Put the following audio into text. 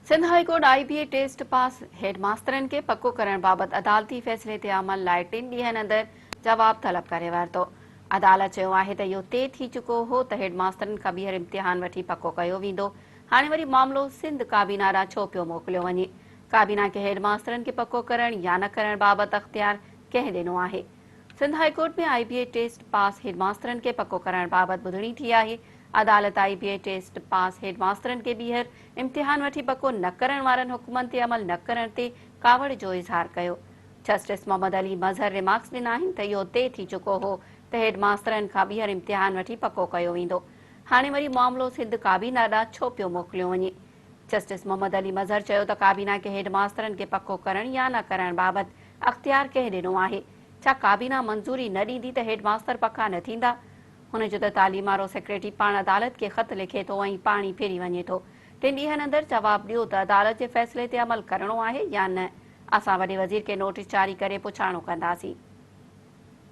Sindh high court I B A test pass head ماسترن کي پڪو ڪرڻ بابت عدالتي فيصلي تي عمل لاء ٽن ڏينهن اندر جواب طلب ڪري ورتو. عدالت چيو آهي ته اهو طئي ٿي چڪو هو ته هيڊ ماسترن کان ٻيهر امتحان وٺي پڪو ڪيو ويندو، هاڻي وري معاملو سنڌ ڪابينا ڏانهن ڇو پيو موڪليو وڃي؟ ڪابينا کي هيڊ ماسترن کي پڪو ڪرڻ يا نه ڪرڻ بابت اختيار ڪنهن ڏنو آهي؟ Sindh high court ۾ I B A test pass head ماسترن کي پڪو ڪرڻ بابت ٻڌڻي ٿي آهي. عدالت I B A test pass head ماسترن کي ٻيهر امتحان وٺي پڪو نه ڪرڻ وارن حڪمن تي عمل نه ڪرڻ تي ڪاوڙ جو اظهار ڪيو. جسٽس محمد علي مظهر ريمارڪس ڏنا آهن ته اهو طئي ٿي چڪو هو ته هيڊ ماسترن کان ٻيهر امتحان وٺي پڪو ڪيو ويندو. هاڻي وري معاملو سنڌ ڪابينا ڏانهن ڇو پيو موڪليو وڃي؟ جسٽس محمد علي مظهر چيو ته ڪابينا کي هيڊ ماسترن کي پڪو ڪرڻ يا نه ڪرڻ بابت اختيار ڪنهن ڏنو آهي؟ ڇا ڪابينا منظوري نه ڏيندي ته هيڊ ماستر پڪا نه ٿيندا؟ هن چيو ته تعليم وارو سيڪريٽري پاڻ عدالت کي خط لکي ٿو ۽ پاڻ ئي ڦري وڃي ٿو. ٽن ڏينهن اندر جواب ڏيو ته عدالت جي فيصلي تي عمل ڪرڻو آهي يا نه؟ اسان وڏي وزير کي نوٽيس جاري ڪري پڇاڻو ڪنداسين.